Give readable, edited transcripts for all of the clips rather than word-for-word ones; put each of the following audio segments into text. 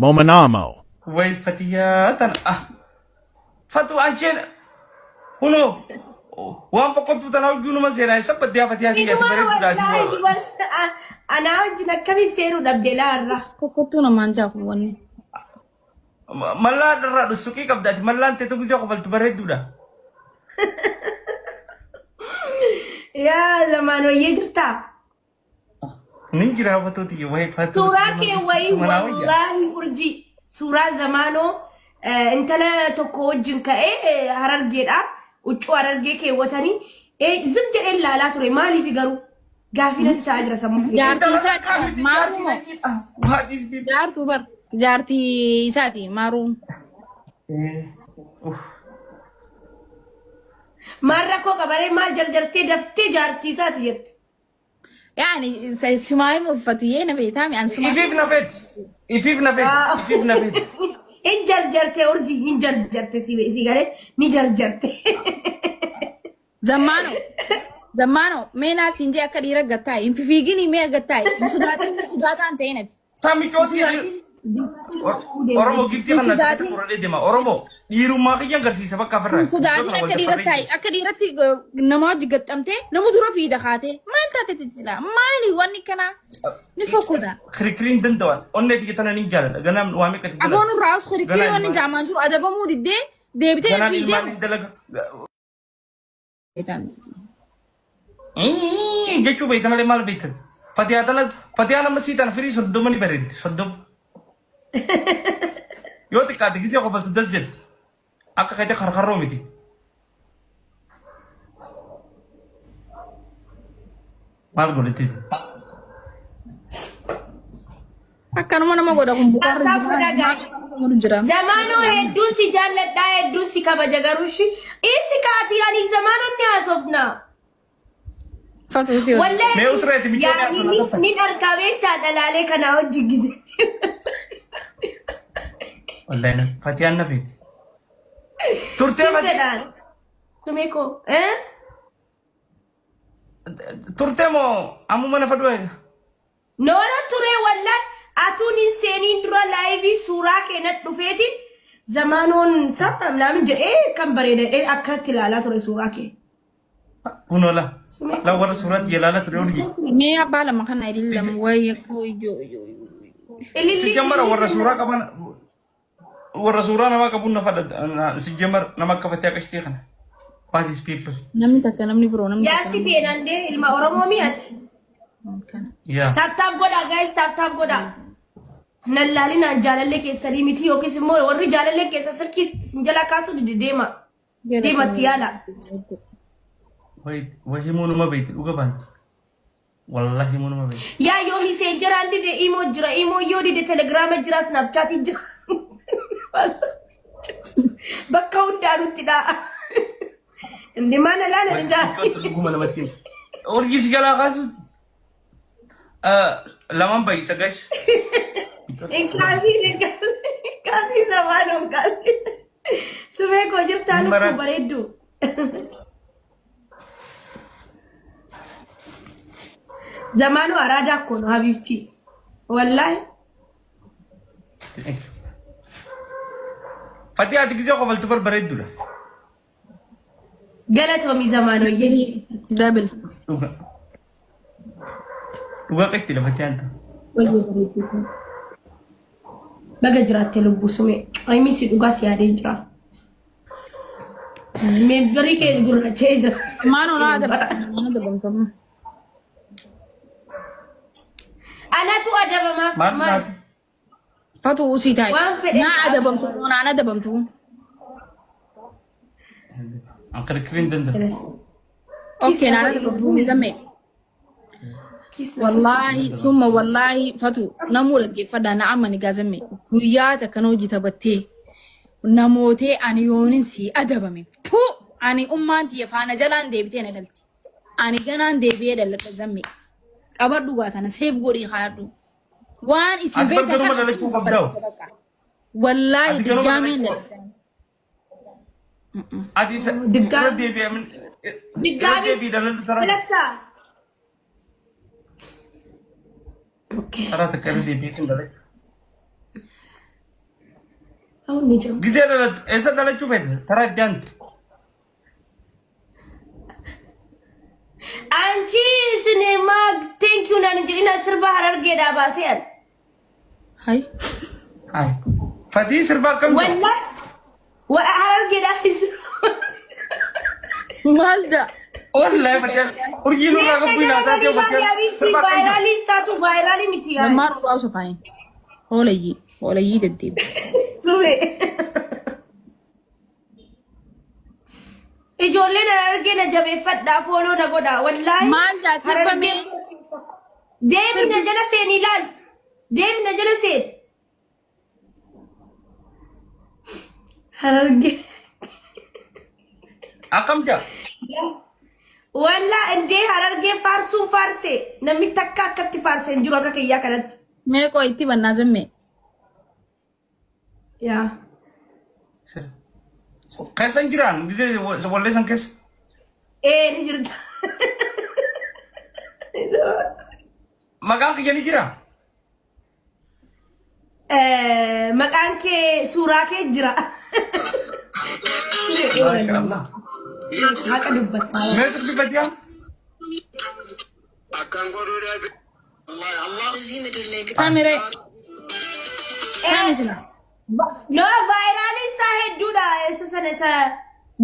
Momanamo. Way fatiyaa tana ah fatu ancheen kunoo waan boqqottuu tana hojii numa seenaa isa baddiyaa fatiyaa kiyyaatti Inuma bareedduudha asii wallaahi waa. dubarta anaa wajjin akkamiin seenuu dhabde laarra. Kokkottuu namaan jaaku wanni. Mallaa irraa dhussuqii qabda ati mallaan teetu gisee kofaltu bareedduudha. Yaa zamaan wayyee jirtaa? Nin jira fatuu tiyya wayii fatuu Suuraa tiyya kee mangistu wayii manaa wayya. wallaahi urjii suuraa zamaanoo intala tokko wajjin ka'ee harargeedha. Huccuu harargee keewwatanii zim jedhee ilaalaa ture maaliif garuu gaafii natti ta'aa jira sammuu kee Jaartii Intala isaati takkaa bar miti maaruu jaartii moo? natti ah what is people. Jaartuu bar jaartii isaati maaruu. Uff. Maal rakkoo qabaree maal jarjartee daftee jaartii isaati jette. Yaani simaa himu uffatu yee na beektaa mi an simaa. Ifiif na feeti. Ifiif na feeti. Ifiif na feeti. Hin jarjarte urjii hin jarjarte si galee ni jarjarte. Zammaano zammaano mee naa siin jee akka dhiira gattaa'e hin fifiigini mee gattaa'e hin sodaatin hin sodaataan ta'in ati. Sami Hin cootii sodaatin. Oromoo giftii Hin kana takka sodaatin. fuudhee deema. Oromoo dhiirummaa kiyya agarsiisa bakka ofirraa. Hin sodaatin akka dhiira taa'e akka dhiiratti nama hojii gaxxamtee nama dura fiida kaatee maal taate titila maali wanni kanaa ni fokkota. Kirikiriin danda'an onnee tiyya tana nin jaaladha. Ganaan waa meeqa itti Aboon dalaga. irraa os kirikiri Ganaan wanni ilmaan jaamaan jiru adabamuu diddee deebitee ganaan fiidee. ilmaan hin dalaga. Jechuu beekta malee maal beektan? Fatiyaa tana fatiyaa nama sii tana firii 30 ni bareeddi 30. Yoo xiqqaate gisee kofaltu das jetti. Akka keetii karkarroo miti. Maal godhatti? Akkanuma nama godha kun bukaarra Tap tap jira. godhaa guys. Maal jira. Zamaanoo hedduun si jaalladhaa hedduun si kabaja garuu shi isi kaatii aniif zamaanoon ni haasofna. Fatuu si hojii. Wallahi Mee usreeti michoon yaani haasofna ni tokko. ni dharkaa beektaa dhalaalee kanaa hojii gise. Wallahi na fatiyaan na feeti. Turtee Sin fatii. fedhaan. Sumee koo. Eh? Turtee moo ammuma na fadhu eega. Noora turee wallahi atuun hin seeniin dura laayivii suuraa kee na dhufeetiin zamaanoon sa naamin jedhee kan bareeda jedhee akkatti ilaalaa ture suuraa kee. Kunoo la. Sumee La warra suuraa ilaalaa ture urjii. Mee abbaa lama kana ilillam wayii koo ijoo ijoo. Ilillii Si jammara ilillii warra suuraa kenna. qaban warra suuraa namaa qabuun na fadha si jammar nama akka fattee qashtii kana. What is people? Namni takka namni biroo namni Yaa takka si namni feenan dee ilma Oromoo mi'ati. kana. Yaa. Taap taap godhaa gaayis taap taap godhaa. Nan laalinaan jaalallee keessanii miti yookiis immoo warri jaalallee keessa silkii isin jalaa kaasuu dide deema. Deematti yaala. Way himuu numa beekti dhuga baanti. Wallahi himuu numa beekti. Yaa yoo miseenjeraan dide imoo jira imoo yoo dide telegiraama jira snaapchaatii jira. Bakka hundaanutti dha. Inni maana laala Way dida. siccootti suguma namatti himu. Urjii si jalaa kaasu. Lamaan baay'isa guys. Hin kaasiin hin kaasiin zamaan hin kaasiin. Sumee koo jirtaa Hin lubbuu maran. bareedduu. Zamaanuu araadaa koo nu habiibtii. Wallaahi. Fatii ati gisee kofaltu bar bareeddudha. Galatoomi zamaanoyyee. Double. Dhuga. Dhugaa qeetti lafa anta. Wayyee bareedduu koo. Baga jiraatte lubbuu sumee. Ayimii si dhugaa si yaadee jira. Meembarii kee gurraacha'ee jira. Maanoo naa adabamtu. Maanoo adabamtu amma. Anatu adabamaaf Maal maal? maal? Fatu usii taa'i. Waan fedhe Naa adabamtu naan adabamtu. An kirkiriin danda'u. Okay naan adabamtu miidhame. Wallaahi summa wallaahi fatu namuu dhaggeeffadhaa na amani gaazame guyyaa takka na hojii taphattee namootee ani yoonin si adabame tu ani ummaan tiyya faana jalaan deebitee na dhalti ani ganaan deebi'ee dhaladha zamme qabadhu gaa tana seef godhii kaayadhu waan isin Ati beektan garuma kana dhalachuu qabdaa. bakka wallaahi Ati garuma diggaameen dhalachuu dhaladha. Ati isa Diggaami. irra deebi'ee irra Diggaamis deebi'ee dhaladhu saraa filattaa? Okay. saraa takka irra deebi'ee kan dhalachuu. Ahuun ni jiru. Gizee dhalattu eessa dhalachuu feete? Taraa itti aantu. Anchi sinema thank you naan hin jedhina sirba harargeedhaa baasee an. Hay. Hai. Fatii sirba akkam jira? Wallahi wa harargeedhaa fi sirba. Maal jaa? Wallahi fatii urjii nurraa qabu ilaataa ta'e fatii sirba akkam jira? Vaayiraaliin isaatu vaayiraalii miti yaa. Lammaan ulaa osoo faayin. Hoolayyii. Hoolayyii deddeebi. Sube. Ijoolleen harargee na jabeeffadhaa fooloo na godhaa wallaahi. Maal jaa sirba mee? Deemi na jala seeni ilaali. Deemi na jala seeni. Harargee. Akkam jira? Wallaa indee harargee faarsuun faarsee namni takka akkatti faarsee hin jiru akka kiyyaa kanatti. Mee qoo itti bannaa zammee. Yaa. Keessa hin jiraan gizee wallee san keessa. Ee ni jirta. Maqaan kiyya ni jira. Eh, Maqaan kee suuraa kee jira. Maashaallah. Haqa dubbattaa. Mee sirbi fatiyaa? Samiree. Sami sila. No, vaayiraaliin isaa hedduudha. Isa sana isa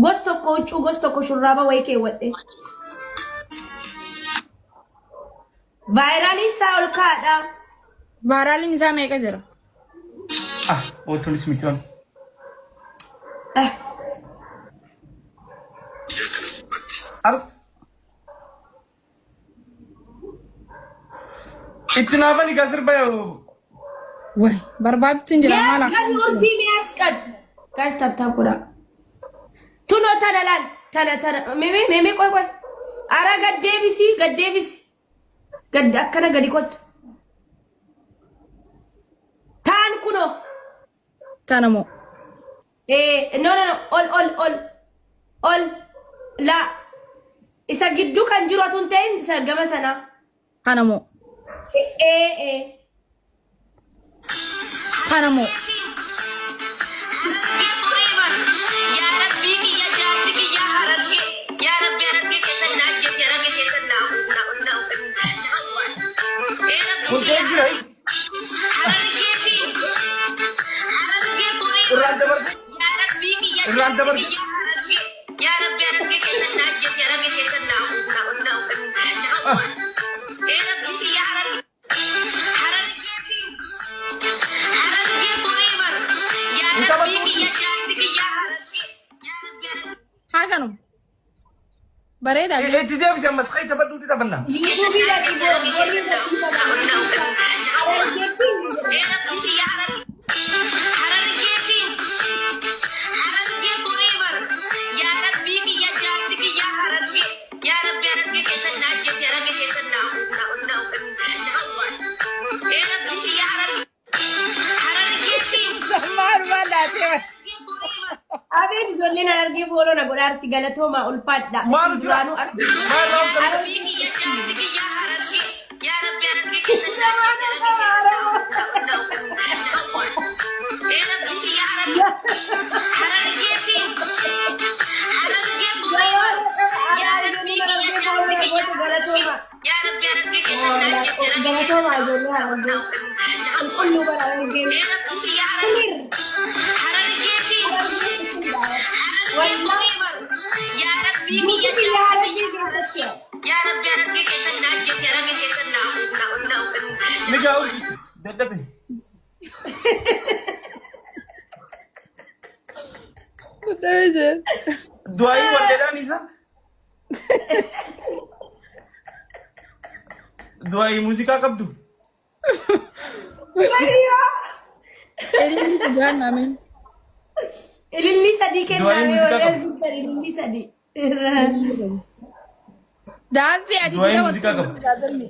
gos tokko huccuu gos tokko shurraaba wayii keewwadhe. Vaayiraaliin isaa ol kaa'adha. Vaayiraaliin isaa meeqa jira? Ah, otuunis michoon. Eh, Ar Itti naafani gaa sirba Way barbaadutti hin jira maal Mi'aas qabi urjii mi'aas qabi. Guys tap tap godhaa. Tunoo tana laal tana tana mimi mimi qoy qoy. Ara gad deebisi gad deebisi. Gad akkana gadi kottu. Taan kunoo. Tana moo? Eh, no, no, no, ol, ol, ol, ol, la. Isa gidduu kan jiru otoo hin ta'in isa gama sanaa. Kana moo? Eh, eh. Kana moo? Yaa Rabbii kiyya jaarsi kiyya harargee yaa Rabbi harargee keessan na ajjeesi harargee keessan na na na na awwaal. Ee Rabbii kun kiyya ta'e jira. harargee fi harargee forever Irraan dabarte. yaa Rabbii kiyya Irraan jaarsi dabarte. kiyya harargee yaa Rabbi harargee keessan na ajjeesi harargee keessan na na na na awwaal. Ee Rabbii kiyya harargee harargee fi harargee forever yaa Hin Rabbii taphattu. kiyya jaarsi kiyya harargee yaa Rabbi harargee Haa kanuma. Bareedaa. Itti deebisi ammas kai taphadhuuti taphanna. Yuutuubii dhaqi boorri Abeet ijoolleen harargee fooloo na godhaarti galatoomaa ulfaadha. Maalu jira? Duraanuu argina. Maal raawwatan? Galatoomaa ijoollee harargee. Qulqulluu bara harargee. Kulir. Guutuu biyya harargee keessatti. Ni gaa'u. Dadhabe. Du'aayii walleedhaan isa. Du'aayii muuziqaa qabdu. Ililli dhugaan nameen. Ililli sadii kennaa Du'aayii muuziqaa warri qabu. guddan ililli sadii. Daansii ati Du'aayii itti muuziqaa taphattu qabu. gaazexni.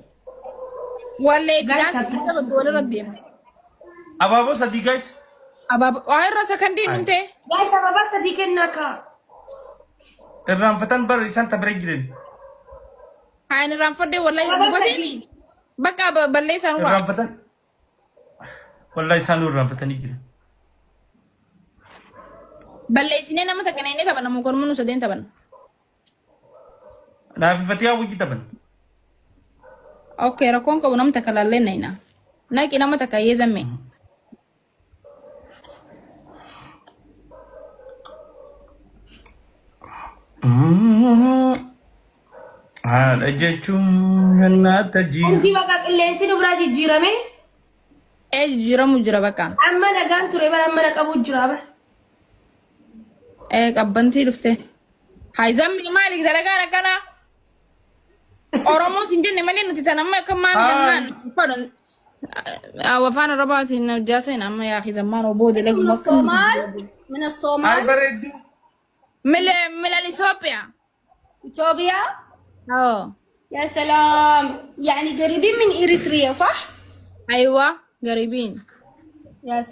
Wallee itti Guys, daansii itti taphattu walirra deemte. Abaaboo sadii guys. Abaaboo waa irra sakandii dhumte. Guys ababaa sadii kennaa kaa. Irraanfatan bara isaan tabiree jiran. Haa inni irraanfadhee wallahi Ababaa dubbatee sadii. bakka balleessaa nurraa. Irraanfatan. Wallahi isaan irraanfatanii jiran. Balleessinee nama takka naynee taphanna moo korma nu sadeen taphanna. Naafi fatiyaa wajji taphan. Okay, rakkoon qabu nama takka laallee nayna. Naqi nama takka yee zamme. Haadha jechuun jannaata jiru. Urjii bakka qilleensi nu biraa jijjiirame. Ee jijjiiramu jira bakka. Amma nagaan ture bara amma na qabu jira bara. Ee qabbantii dhufte. Hay zammi maali dalagaan akkanaa? Oromoo sin jenne malee nuti tan amma akka maal jennaan. Afaan Arabaatiin hojjaa seena amma yaa zammaan oboo من dalaguma الصومال من Ay الصومال bareeddu. Mila Itoophiyaa. إثيوبيا. Oo. يا سلام، يعني قريبين من إريتريا صح؟ Aywa garibiin. يا